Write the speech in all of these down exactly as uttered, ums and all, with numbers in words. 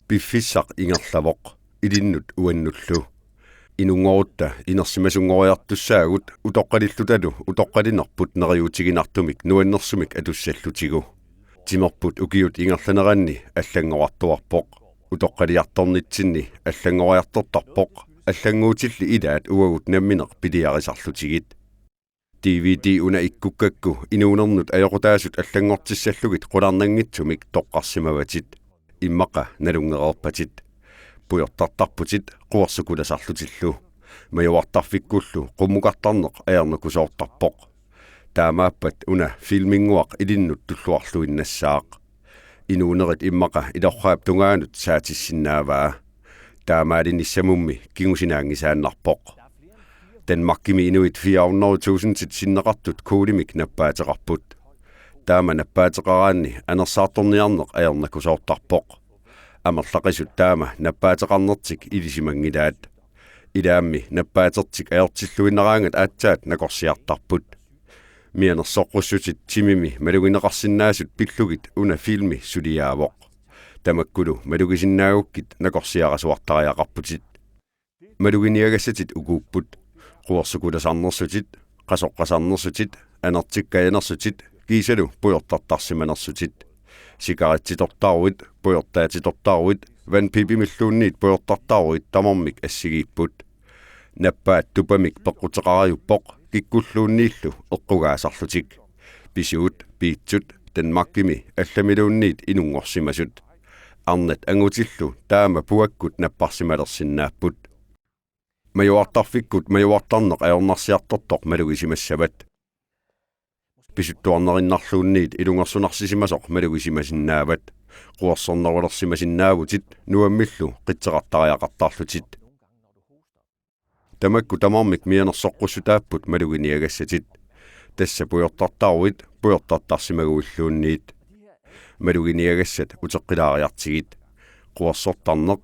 Piffissaq ingerlavoq, ilinnut uannullu. Inunngorutta inersimasunngoriartussaagut utoqqalillutalu utoqqalinerput neriuutiginartumik nuannersumik atussallutigu. Timerput ukiut ingerlaneranni allanngorartuarpoq. Utoqqaliartornitsinni allanngoriartortarpoq. Allannguutilli ilaat uagut nammineq piliarisarlutigit. D V D una ikkukkakku inuunernut ajoqutaasut allanngortissallugit qularnanngitsumik toqqarsimavatit. Immaqa nalunngereerpatit. Pujortartarputit quersukulasarlutillu. Majuartarfikkullu qummukartarneq ajornakusoortarpoq. Taamaappat una filminnguaq ilinnut tulluarluinnassaaq. Inuunerit immaqa ilorraap tungaanut saatissinnaavaa. Taamaalinissamummi kingusinaanngisaannarpoq. Danmarkimi inuit fire hundrede tusindit sinneqartut kuulimik nappaateqarput. Taama nappaateqaraanni anersaartorniarneq ajornakusoortarpoq. Amerlaqisut taama nappaateqarnertik ilisimanngilaat. Ilaammi nappaatertik ajortilluinnaraangat aatsaat nakorsiartarput. Mianersoqqussutit timimi malugineqarsinnaasut pillugit una filmi suliaavoq. Tamakkulu malugisinnaagukkit nakorsiarasuartariaqarputit. Maluginiagassatit ukuupput: quersukulasarnersutit, qasoqqasarnersutit, anertikkajanersutit, kiisalu pujortartarsimanersutit. Sikaritsitortaruit, pujortaatitortaruit, vandpibimilluunniit pujortartaruit tamarmik assigiipput. Nappaat tupamik peqquteqarajuppoq kikkulluunniillu eqqugaasarlutik. Pisuut, piitsut, Danmarkimi allamiluunniit inunngorsimasut. Arnat angutillu taama puakkut napparsimalersinnaapput. Majuartarfikkut majuartarneq ajornarsiartortoq malugisimassavat. Pisuttuarnerinnarluunniit ilungersunarsisimasoq malugisimasinnaavat. Quersornerulersimasinnaavutit nuammillu qitseqartariaqartarlutit. Tamakku tamarmik mianersoqqussutaapput maluginiagassatit. Tassa pujortartaruit, pujortartarsimaguilluunniit. Maluginiagassat uteqqilaariartigit: quersortarneq,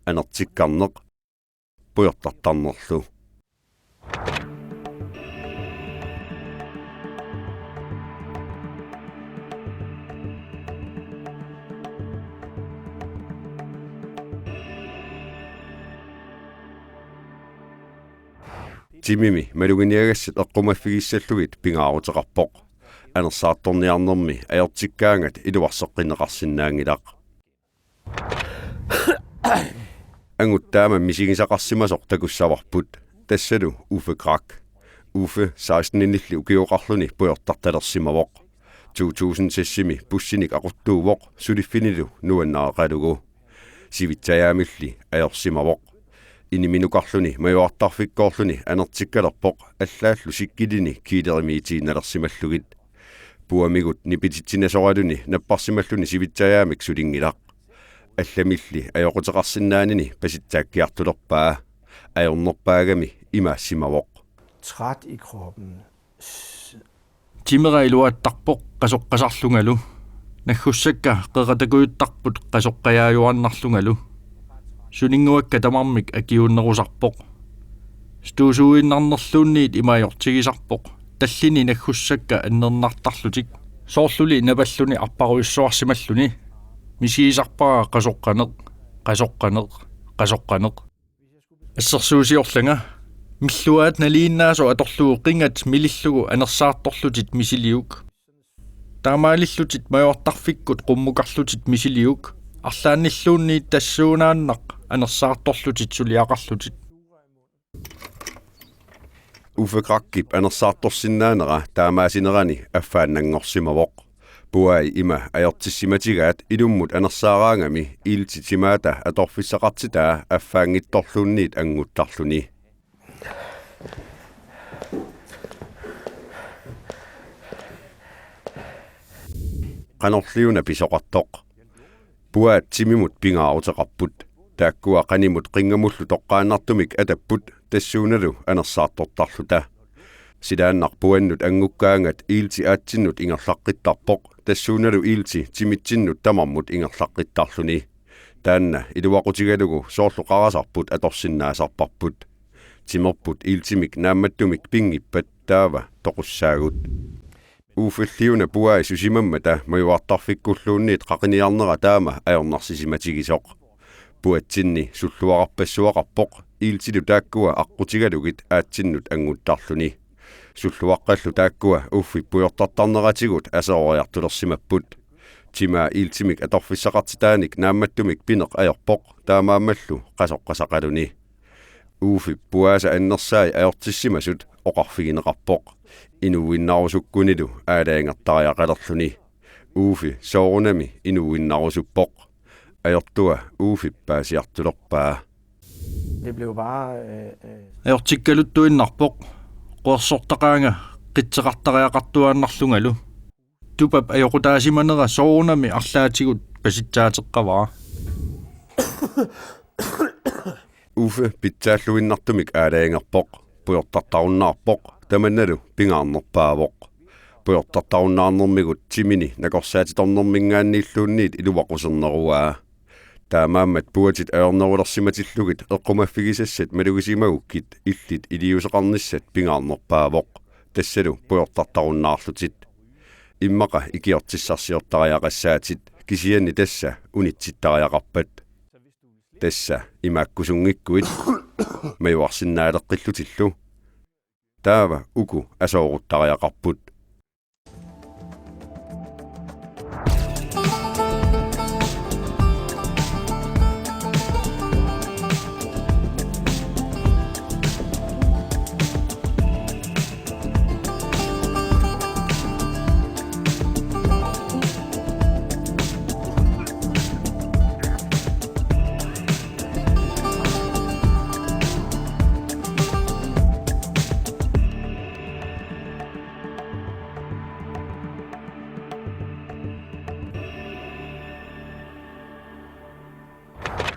anertikkarneq, pujortartarnerlu. Timimi maluginiagassat eqqumaffigissallugit pingaaruteqarpoq. Anersaartorniarnermi ajortikkaangat iluarseqqinneqarsinnaanngilaq. Angut taama misigisaqarsimasoq takussavarput, tassalu Uffe Krak. Uffe seksten-inilli ukioqarluni pujortartalersimavoq. To tusind seksimi bussinik aquttuuvoq suliffinilu nuannareqalugu. Sivitsajaamilli ajorsimavoq. Iniminukarluni majuartarfikkoorluni anertikkalerpoq allaallu sikkilinni kiilerimiitiinnalersimallugit. Puamigut nipititsinasoraluni napparsimalluni sivitsajaamik sulinngilaq. Allamilli ajoquteqarsinnaanini pasitsaakkiartulerpaa. Ajornerpaagami imaassimavoq: Træt i kroppen. Timera iluaattarpoq qasoqqasarlungalu. Naggussakka qeqatakujuttarput qasoqqajaajuaannarlungalu. Suninnguakka tamarmik akiuunnerusarpoq. Stuusuuinnarnerluunniit ima ajortigisarpoq. Tallini naggussakka annernartarlutik. Soorluli napalluni arparujussuarsimalluni. Misigisarpara qasoqqaneq, qasoqqaneq, qasoqqaneq. Assersuusiorlanga: milluaat naligiinnaasoq atorlugu qingat milillugu anersaartorlutit misiliuk. Taamaalillutit majuartarfikkut qummukarlutit misiliuk. Arlaannilluunniit tassuunaannaq anersaartorlutit suliaqarlutit. Uffe Krakkip anersaartorsinnaanera taamaasinerani affaannanngorsimavoq. Puai ima ajortissimatigaat ilummut anersaaraangami iilti timaata atorfissaqartitaa affaanngitsorluunniit annguttarluni. Qanorliuna pisoqartoq? Puaat timimut pingaaruteqarput. Taakkua qanimut qinngamullu toqqaannartumik atapput tassuunalu anersaartortarluta. Silaannaq puannut anngukkaangat iilti aatsinnut ingerlaqqittarpoq, tassuunalu iilti timitsinnut tamarmut ingerlaqqittarluni. Taanna iluaqutigalugu soorlu qarasarput atorsinnaasarparput. Timerput iiltimik naammattumik pinngippat taava toqussaagut. Uffilliuna puai susimammata majuartarfikkulluunniit qaqiniarnera taama ajornarsisimatigisoq. Puatsinni sulluararpassuaqarpoq, iiltilu taakkua aqqutigalugit aatsinnut annguttarluni. Sulluaqqallu taakkua Uffip pujortartarneratigut aseroriartulersimapput. Timaa iiltimik atorfissaqartitaanik naammattumik pineq ajorpoq, taamaammallu qasoqqasaqaluni. Uffip puaasa annersai ajortissimasut oqarfigineqarpoq. Inuuinnarusukkunillu aalajangertariaqalerluni. Uffi soorunami inuuinnarusuppoq. Ajortua Uffip paasiartulerpaa. Det blev bare, øh, øh, Ajortikkaluttuinnarpoq. Quersortaqaanga qitseqartariaqartuaannarlungalu. Tupap ajoqutaasimanera soorunami arlaatigut pasitsaateqqavara. Uffe pitsaalluinnartumik aalajangerpoq, pujortartarunnaarpoq, tamannalu pingaarnerpaavoq. Pujortartarunnaarnermigut timini nakorsaatitornerminngaanniilluunniit iluaquserneruaa. Taamaammat puatit ajornerulersimatillugit eqqumaffigisassat malugisimagukkit illit iliuuseqarnissat pingaarnerpaavoq, tassalu pujortartarunnaarlutit. Immaqa ikiortissarsiortariaqassaatit, kisianni tassa unitsittariaqarpat. Tassa imaakkusunngikkuit majuarsinnaaleqqillutillu. Taava uku asooruttariaqarput.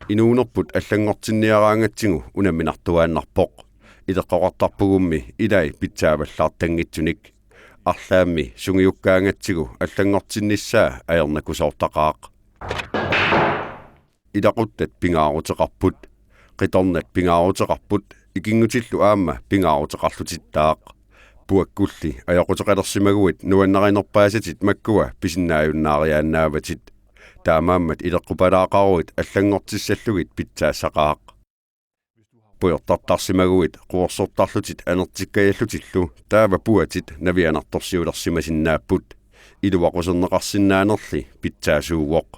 Inuunerput allanngortinniaraangatsigu unamminartuaannarpoq. Ileqqoqartarpugummi ilai pitsaavallaartanngitsunik. Arlaammi sungiukkaangatsigu allanngortinnissaa ajornakusoortaqaaq. Ilaquttat pingaaruteqarput. Qitornat pingaaruteqarput. Ikinngutillu aamma pingaaruteqarlutittaaq. Puakkulli ajoquteqalersimaguit nuannarinerpaasatit makkua pisinnaajunnaariaannaavatit. Taamaammat ileqqupalaaqaruit allanngortissallugit pitsaassaqaaq. Pujortartarsimaguit quersortarlutit anertikkajallutillu taava puatit navianartorsiulersimasinnaapput. Iluaquserneqarsinnaanerli pitsaasuuvoq.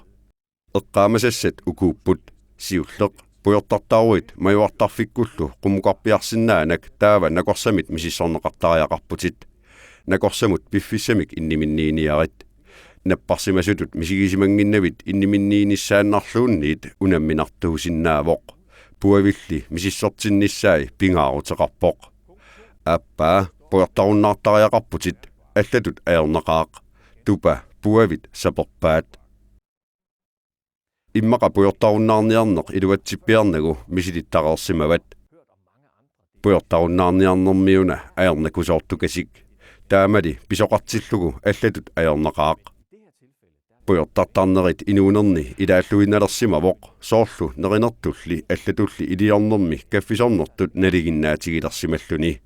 Eqqaamasassat ukuupput: siulleq, pujortartaruit majuartarfikkullu qummukarpiarsinnaanak taava nakorsamit misissorneqartariaqarputit. Nakorsamut piffissamik inniminniiniarit. Napparsimasutut misigisimannginnavit inniminniinissaannarluunniit unamminartuusinnaavoq. Puavilli misissortinnissai pingaaruteqarpoq. Aappaa, pujortarunnaartariaqarputit, allatut ajornaqaaq. Tupa, puavit saperpaat. Immaqa pujortarunnaarniarneq iluatsippiarnagu misilittareersimavat. Pujortarunnaarniarnermiuna ajornakusoortukasik. Taamali pisoqartillugu allatut ajornaqaaq. Pujortartarnerit inuunerni ilaalluinnalersimavoq, soorlu nerinertulli allatulli iliornermi kaffisornertut nalinginnaatigilersimalluni.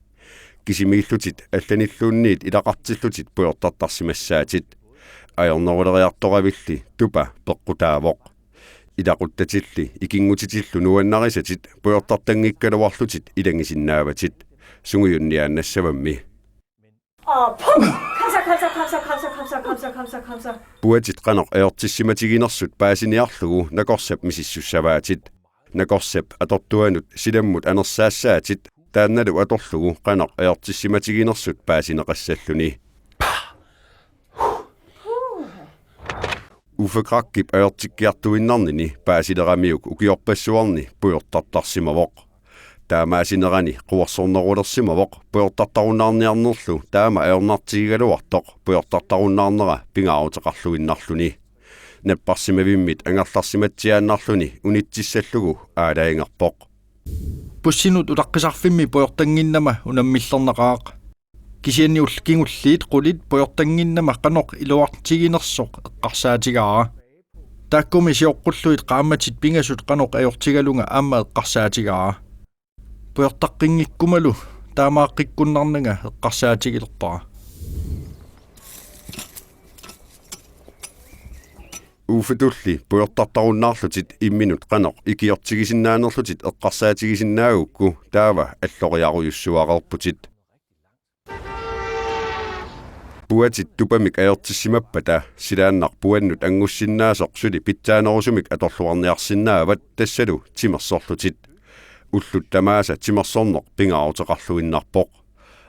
Kisimiillutit allanilluunniit ilaqartillutit pujortartarsimassaatit. Ajorneruleriartoravilli tupa peqqutaavoq. Ilaquttatilli ikinngutitillu nuannarisatit pujortartanngikkaluarlutit ilanngisinnaavatit. Sungiunniaannassavammi. Og pum! Kom så, kom så, kom så, kom så, kom så, kom så, kom så, kom så, kom så. Puatit qanoq ajortissimatiginersut paasiniarlugu nakorsap misissussavaatit. Nakorsap atortuanut silammut anersaassaatit, taannalu atorlugu qanoq ajortissimatiginersut paasineqassalluni. Uffe Krakkip ajortikkiartuinnarnini paasileramiuk ukiorpassuarni pujortartarsimavoq. Taamaasinerani quersornerulersimavoq pujortartarunnaarniarnerlu taama ajornartigigaluartoq pujortartarunnaarnera pingaaruteqarluinnarluni. Napparsimavimmit angerlarsimatsiaannarluni unitsissallugu aalajangerpoq. Bussinut utaqqisarfimmi pujortannginnama unammillernaqaaq. Kisianni ullut kingulliit qulit pujortannginnama qanoq iluartiginersoq eqqarsaatigaara. Taakkumi sioqqullugit qaammatit pingasut qanoq ajortigalunga aamma eqqarsaatigaara. Pujortaqqinngikkuma taamaaqqikkunnarnanga eqqarsaatigilerpara. Uufetulli pujortartarunnaarlutit imminut qanoq ikiortigisinnaanerlutit eqqarsaatigisinnaagukku taava alloriarujussuareerputit. Puatit tupamik ajortissimappata silaannaq puannut anngussinnaasoq suli pitsaanerusumik atorluarniarsinnaavat tassalu timersorlutit. Ullut tamaasa timersorneq pingaaruteqarluinnarpoq.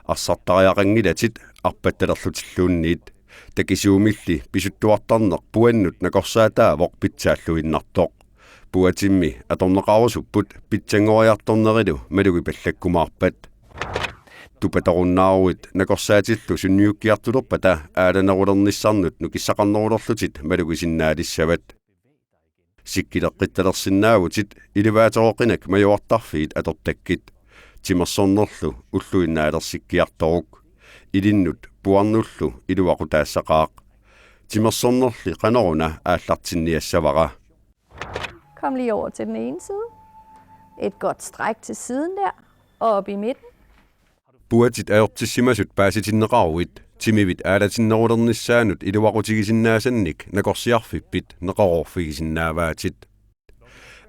Arsartariaqanngilatit arpattalerlutilluunniit. Takisuumilli pisuttuartarneq puannut nakorsaataavoq pitsaalluinnartoq. Puatimmi atorneqarusupput pitsanngoriartornerilu malugipallakkumaarpat. Tupatorunnaaruit nakorsaatillu sunniukkiartulerpata aalanerulernissannut nukissaqarnerulerlutit malugisinnaalissavat. Sikkileqqittalersinnaavutit elevatoroqinak majuartarfiit atortakkit. Timersornerlu ulluinnaalersikkiartoruk. Ilinnut puarnullu iluaqutaassaqaaq. Timersornerli qanoruna aallartinniassavara. Kom lige over til den ene side. Et godt stræk til siden der, og op i midten. Puatit ajortissimasut paasitinneqaruit timivit aalatinnerulernissaanut iluaqutigisinnaasannit nakorsiarfippit neqeroorfigisinnaavaatit.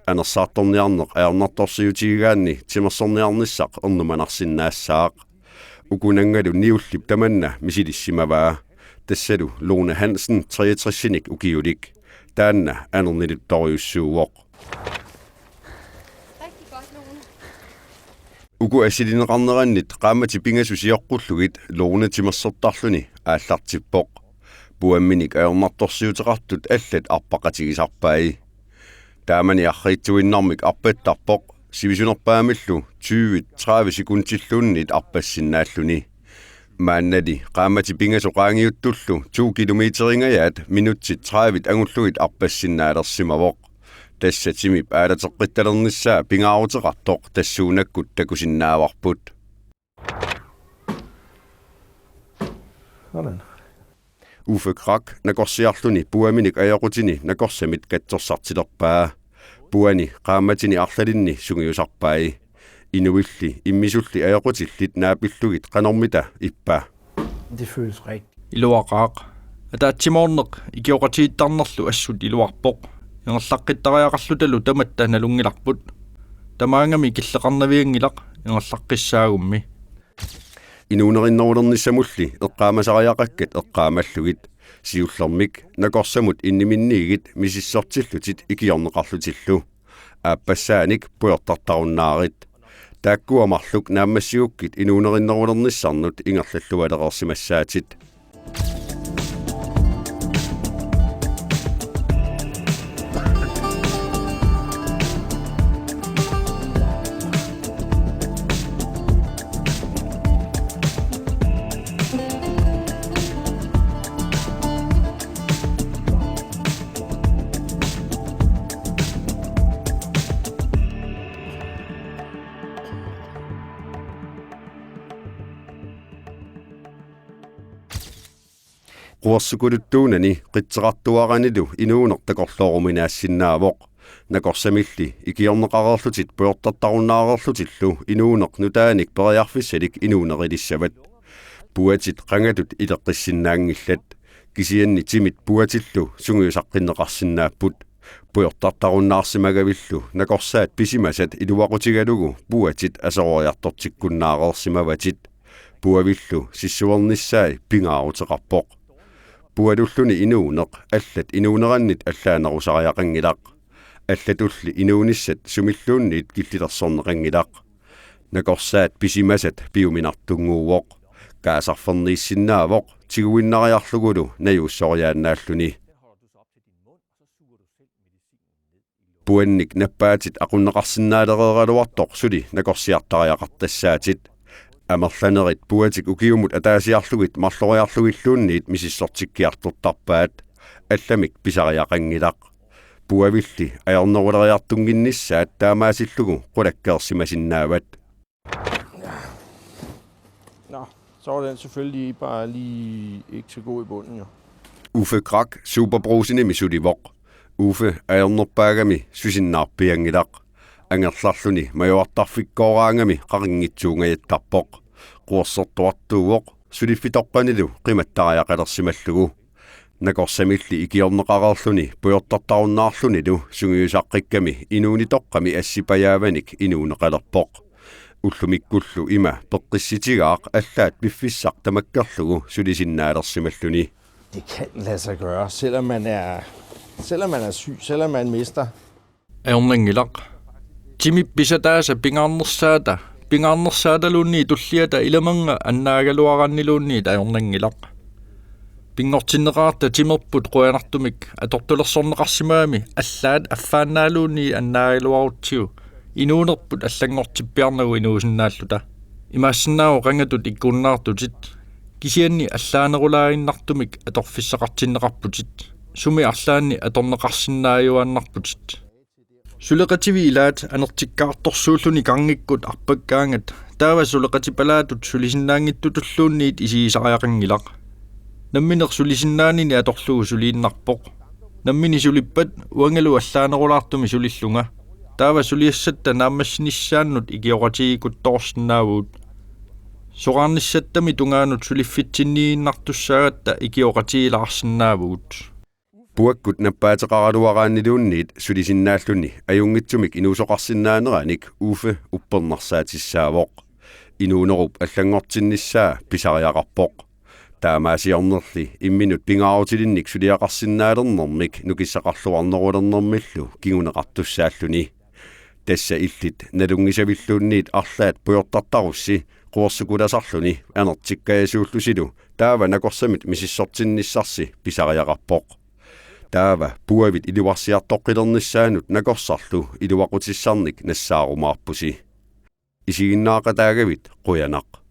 Anersaartorniarneq ajornartorsiutigigaanni timersorniarnissaq ernumanarsinnaassaaq. Ukunanngalu niullip tamanna misilissimavaa. Tassalu Lone Hansen treogtresinik ukiulik. Taanna anerniluttorujussuuvoq. Uku assilineqarnerannit qaammatit pingasut sioqqullugit Lone timersortarluni aallartippoq. Puamminik ajornartorsiuteqartut allat arpaqatigisarpai. Taamani arriitsuinnarmik arpattarpoq sivisunerpaamillu tyve tredive sekuntilluunniit arpassinnaalluni. Maannali qaammatit pingasut qaangiuttullu to kilometeringajaat minutsit tredive angullugit arpassinnaalersimavoq. Tassa timip aalateqqittalernissaa pingaaruteqartoq tassuunakkut takusinnaavarput. Uffe Krag nakorsiarluni puaminik ajoqutini nakorsamit katsorsartilerpaa. Puani qaammatini arlalinni sungiusarpai. Inuilli immisulli ajoqutillit naapillugit qanormita ippa? Det føles rigtigt. Iluaqaaq. Ataatsimoorneq ikioqatigiittarnerlu assut iluarpoq. Ingerlaqqittariaqarlutalu tamatta nalunngilarput. Tamaangami killeqarnavianngilaq ingerlaqqissaagummi. Inuunerinnerulernissamulli eqqaamasariaqakkat eqqaamallugit. Siullermik nakorsamut inniminniigit misissortillutit ikiorneqarlutillu. Aappassaanik pujortartarunnaarit. Taakkua marluk naammassigukkit inuunerinnerulernissannut ingerlallualereersimassaatit. Quersukuluttuunani qitseqartuaranilu inuuneq takorlooruminaassinnaavoq. Nakorsamilli ikiorneqareerlutit pujortartarunnaareerlutillu inuuneq nutaanik periarfissalik inuunerilissavat. Puatit qangatut ileqqissinnaanngillat. Kisianni timit puatillu sungiusaqqinneqarsinnaapput. Pujortartarunnaarsimagavillu nakorsaat pisimasat iluaqutigalugu puatit aseroriartortikkunnaareersimavatit. Puavillu sissuernissai pingaaruteqarpoq. Pualulluni inuuneq allat inuunerannit allaanerusariaqanngilaq. Allatulli inuunissat sumilluunniit killilersorneqanngilaq. Nakorsaat pisimasat piuminartunnguuvoq. Kaasarferniissinnaavoq tiguinnariarlugulu najuussoriaannaalluni. Puannik nappaatit aqunneqarsinnaalereeraluartoq suli nakorsiartariaqartassaatit. Amerlanerit puatik ukiumut ataasiarlugit marloriarlugilluunniit misissortikkiartortarpaat. Allamik pisariaqanngilaq. Puavilli ajorneruleriartunnginnissaat taamaasillugu qulakkeersimasinnaavat. Nå, så var den selvfølgelig bare lige ikke så god i bunden, jo. Uffe Krag Superbrugsenimi sulivoq. Uffe ajornerpaagami susinnaarpianngilaq. Angerlarluni majuartarfikkooraangami qaqinngitsuungajattarpoq. Quersortuartuuvoq suliffitoqqanilu qimattariaqalersimallugu. Nakorsamilli ikiorneqareerluni pujortartarunnaarlunilu sungiusaqqikkami inuunitoqqami assipajaavanik inuuneqalerpoq. Ullumikkullu ima peqqissutigaaq allaat piffissaq tamakkerlugu sulisinnaalersimalluni. Det kan lade sig gøre, selvom man er, selvom man er syg, selvom man mister. Ajornanngilaq. Timip pisataasa pingaarnersaata, pingaarnersaataluunniit tulliata ilamernga annaagaluaraanniluunniit ajornanngilaq. Pinngortinneqarta timerput qujanartumik atortulersorneqarsimagami allaat affaannaaluunniit annaagaluarutsigu inuunerput allanngortippiarnagu inuusinnaalluta. Imaassinnaavoq qangatut ikkunnaartutit. Kisianni allaanerulaaginnartumik atorfissaqartinneqarputit. Sumi arlaanni atorneqarsinnaajuaannarputit. Suleqativit ilaat anertikkaartorsuulluni kangikkut arpakkaangat taava suleqatipalaatut sulisinnaanngitsutulluunniit isigisariaqanngilaq. Nammineq sulisinnaanini atorlugu suliinnarpoq. Nammineq sulippat uangalu allaanerulaartumik sulillunga. Taava suliassatta naammassinissaannut ikioqatigiikuttoorsinnaavugut. Soraarnissattami tungaanut suliffitsinniinnartussaagatta ikioqatigiilaarsinnaavugut. Puakkut nappaateqaraluaraanniluunniit sulisinnaalluni ajunngitsumik inuusoqarsinnaaneranik Uffe uppernarsaatissaavoq. Inuunerup allanngortinnissaa pisariaqarpoq. Taamaasiornerli imminut pingaarutilinnik suliaqarsinnaalernermik nukissaqarluarnerulernermillu kinguneqartussaalluni. Tassa illit nalunngisavilluunniit arlaat pujortartarussi quersukulasarluni anertikkajasuullusilu taava nakorsamit misissortinnissarsi pisariaqarpoq. Taava puavit iluarsiartoqqilernissaannut nakorsarlu iluaqutissarnik nassaarumaarpusi. Isiginnaaqataagavit qujanaq.